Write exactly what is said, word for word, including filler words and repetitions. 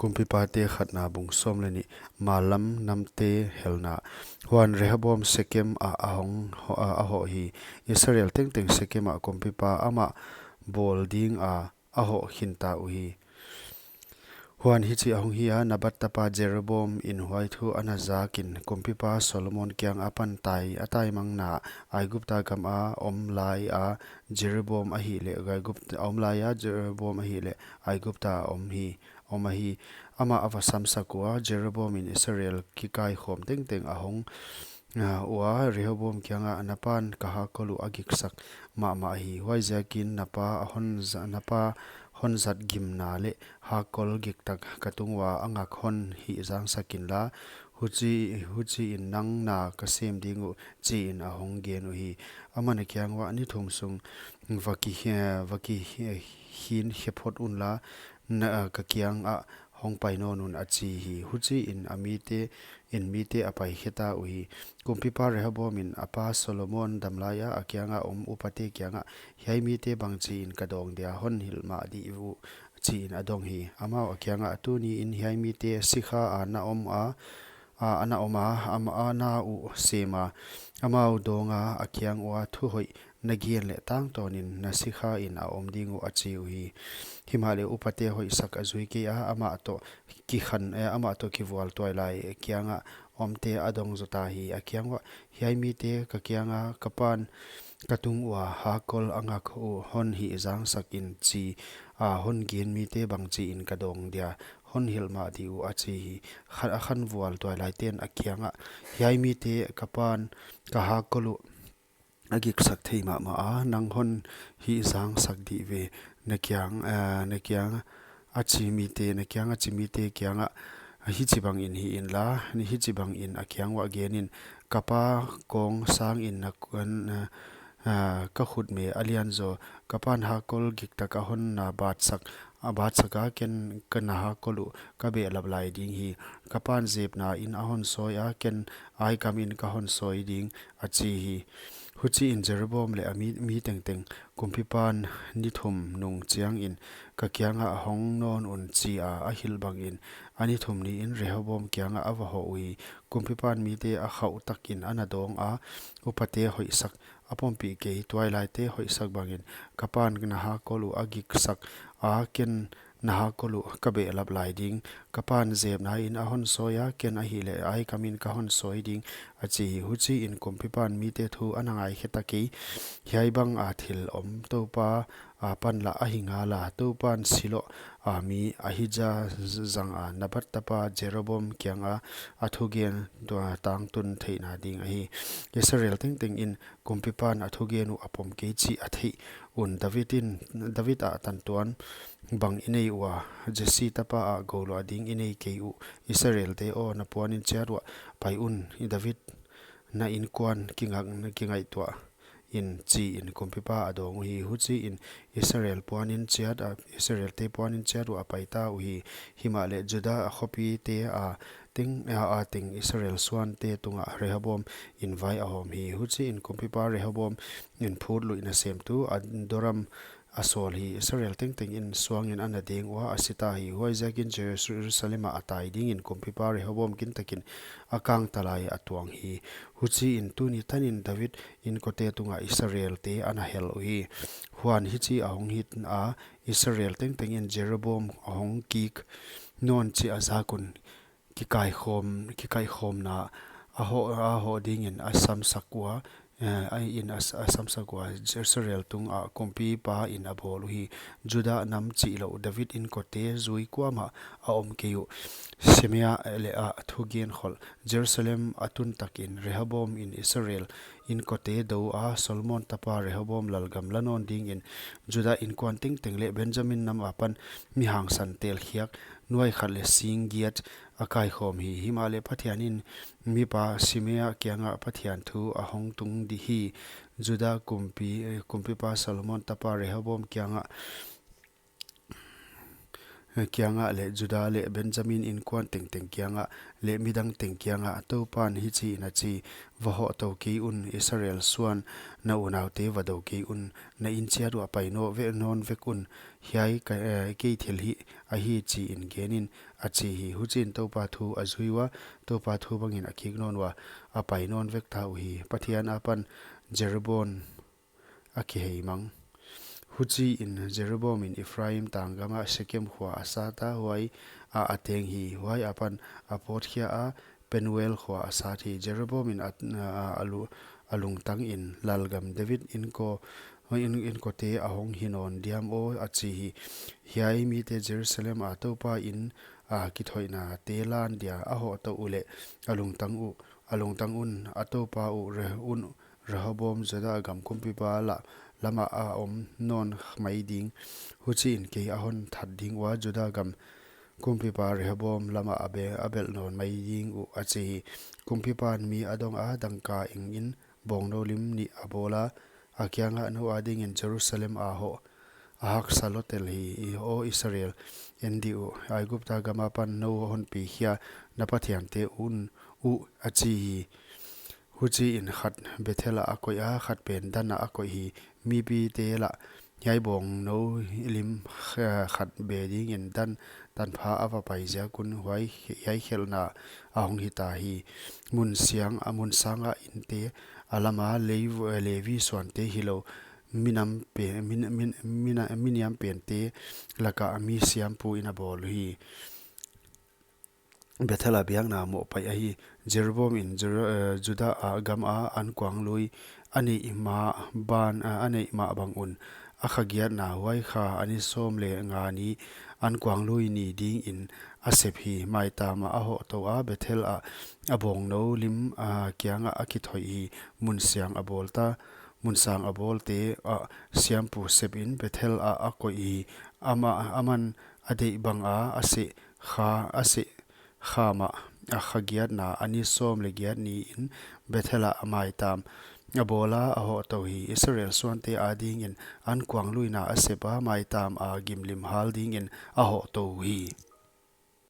Kumpipate khatna bung sawm leh nih. Mallam namte helna. Huan Rehoboam Sekem ah a hong, a, a hoh hi. Israel tengteng Sekem ah kumpipa amah bawl ding a a hoh khinta uhi. Huan hichi ahong hi a, Nebat tapa Jeroboam in huai thu ana zakin, kumpipa Solomon kiang apan tai, a taimangna Aigupta gam a om lai a Jeroboam ahihleh Aigupta, a om lai a Jeroboam ahihleh Aigupta a om hi, om ahi. Amah a va samsak ua, Jeroboam in Israel kikaikhawm tengteng ahong, ah, ua, Rehoboam kiangah, na pan ka hakkol uh a giksak mahmah hi. Huaiziakin na pa a hon za-, na pa hon zat gimna leh hakkol giktak ka tung ua a ngak hon hihzangsak inla, huchi, huchiin nang na ka sem ding uh, chiin ahong gen uhi. Aman a kiang uah, ni thum sung va ki, va ki hin khe phot unla, na, ka kiangah hong pai nawn un, a chi hi. Huchiin a mite in mite a pai kheta uhi. Kumpipa Rehoboam in a pa Solomon damlai a a kianga om upate kiangah, hiai mite bangchiin ka dawng dia hon hilh mah dih uh, chiin a dong hi. Amau a kiangah, tuniin hiai mite sikha a na om a, a, a na om a, am, a na uh sem a, amau dawnga a kiang ua thu hoih na gen leh tangtawnin na sikhain a om ding uh, a chi uhi. Himahleh upate hoihsak a zui kei a, amah toh kikhan, eh, amah toh kivual tuailai kianga omte a dong zota hi. A kiang uah, hiai mite ka kianga ka pan ka tung ua hakkol a ngak uh hon hihzangsak in, chi a hon gen mite bangchiin ka dawng dia hon hilh mah dih uh, a chi hi. Kha-, a khanvual tuailaiten a kiangah, hiai mite ka pan ka hakkol uh a giksak thei mahmah a, nang hon hihzangsak dih ve, na kiang, eh, na kiang a chi mite, na kiang a chi mite kiangah, hichibangin hih inla, hichibangin a kiang uah genin, ka pa kawng sangin na kuan, eh, ah, ka khutme a lianzaw, ka pan hakkol giktak a hon na batsak, a batsak a, ken ka na hakkol uh ka behlap lai ding hi. Ka pan zepna in a hon sawi a, ken aikamin ka hon sawi ding, a chi hi. Huchiin Jeroboam leh a mi, mi tengteng, kumpipan ni thum nung chiangin ka kiangah hong nawn un, chi a a hilh bangin, a ni thum niin Rehoboam kiangah a va hoh uhi. Kumpipan mite a khauh takin a na dawng a, upate hoihsak a pompih kei, tuailaite hoihsak bangin, ka pan na hakkol uh a giksak a, ken na hakkol uh ka behlap lai ding. Ka pan zepna in a hon sawi a, ken ahihleh aikamin ka hon sawi ding, a chi hi. Huchiin kumpipan mite thu a na ngaikhe ta kei. Hiai banga thil om Toupa a pan lah ahi ngala, Toupan Silo a mi Ahija zanga Nebat tapa Jeroboam kianga a thugen tua tangtun theihna ding ahi. Israel tengtengin kumpipan a thugen uh a pom kei chih a theih un, David in, David a tantuan bang i nei ua, Jesse tapa a gouluah ding i nei kei uh. Israelte aw, na puanin chiat uah pai un, i David na inkuan kingak, kingaihtuah in, chiin kumpipa a dawng uhi. Huchiin Israel puanin chiat a, Israelte puanin chiat uah a paita uhi. Himahleh Juda a khopite a teng, a, a teng Israel suante tungah Rehoboam in vai a hawm hi. Huchiin kumpipa Rehoboam in phut luihna semtu Adoram a sawl hi. Israel tengtengin suangin a na deng ua, a sita hi. Huaiziakin Jerusalem ah a tai dingin kumpipa Rehoboam kintakin a kangtalai a tuang hi. Huchiin tuni tanin David inkote tungah Israelte a na hel uhi. Huan hichi a hong hita, Israel tengtengin Jeroboam a hong kik nawn chih a zak un, kikaikhawm, kikaikhawmna a hoh, a hoh dingin a samsak ua, eh, a in a, a samsak ua, Israel tungah kumpipa in a bawl uhi. Juda nam chihlouh David inkote zui kuamah a om kei uh. Shemaiah leh a thugen kholh, Jerusalem a tun takin Rehoboam in Israel inkote dou a, Solomon tapa Rehoboam lalgam la nawn dingin Juda inkuan tengteng leh Benjamin nam apan mi hangsan telkhiak, nuai khat leh sing giat a kaikhawm hi. Himahleh Pathian in mipa Shemaiah kiangah Pathian thu a hong tung di hi. Juda kumpi, eh, kumpipa Solomon tapa Rehoboam kiangah kiangah leh Juda leh Benjamin inkuan tengteng kiangah leh midang teng kiangah Toupan hichiin a chi: Va hoh tou kei un, Israel suan, na unaute va dou kei un, na in chiat uah pai nawn vek un, hiai ka, eh, kei thilhih ahi chiin genin, a chi hi. Huchiin Toupa thu a zui ua, Toupa thu bangin a kik nawn ua, a pai nawn vekta uhi. Pathian apan Jeroboam a kihei mang. Huchiin Jeroboam in Ephraim tang gamah Shekem khua a sat a, huai ah a teng hi. Huai apan a pawtkhia a, Penuel khua a sat hi. Jeroboam in a, a, a lu-, a lungtang in, Lalgam David inko, in, inkote a hong hi nawn diam aw, a chi hi. Hiai mite Jerusalem a Toupa in a kithoihnate lan dia a hoh tou uleh a lungtang uh, a lungtang un, a toupa uh Re-, un Rehoboam Juda gam kumpipa la, lamah a om nawn mai ding. Huchiin kei a hon that ding ua, Juda gam kumpipa Rehoboam lamah a be-, a belh nawn mai ding uh, a chi hi. Kumpipan mi a dong a, dangka eng in bawngnou lim nih a bawl a, a kiangah, Nou adingin Jerusalem a hoh a haksa lotel hi, i aw Israel, en dih uh, Aigupta gam apan nou hon pikhia na pathiante un uh, a chi hi. Huchiin khat Bethel ah a koih a, khat pen Dan ah a koih hi. Mipite lah, Hiai bawngnou lim kh-, khat be dingin Dan tanpha a va pai ziak un, huai, hiai khelhna a hong hita hi. Mun siang, a mun sanga inte a lama Lev-, Levi suante hilou, minam pe-, min-, min-, mina-, miniam pente laka mi siampu in a bawl hi. Bethel a biakna mohpaih ahi. Jeroboam in Jer-, eh, Juda a gam a ankuanglui a neih mah ban, eh, a neih mah bang un, a kha giatna, huai kha a ni sawm leh nga ni ankuanglui ni dingin a sep hi. Maitam ah a hoh tou a, Bethel ah a bawngnou lim, ah, kiangah a kithoih hi. Mun siang a bawlta, mun sang a bawlte ah siampu sepin Bethel ah a koih hi. Amah, aman a deih banga a seh kha, a seh kha mah, a kha giatna, a ni sawm leh giat niin Bethel ah a maitam a bawl a, a hoh tou hi. Israel suante adingin ankuangluina a sep a, maitam a gimlim hal dingin a hoh tou hi.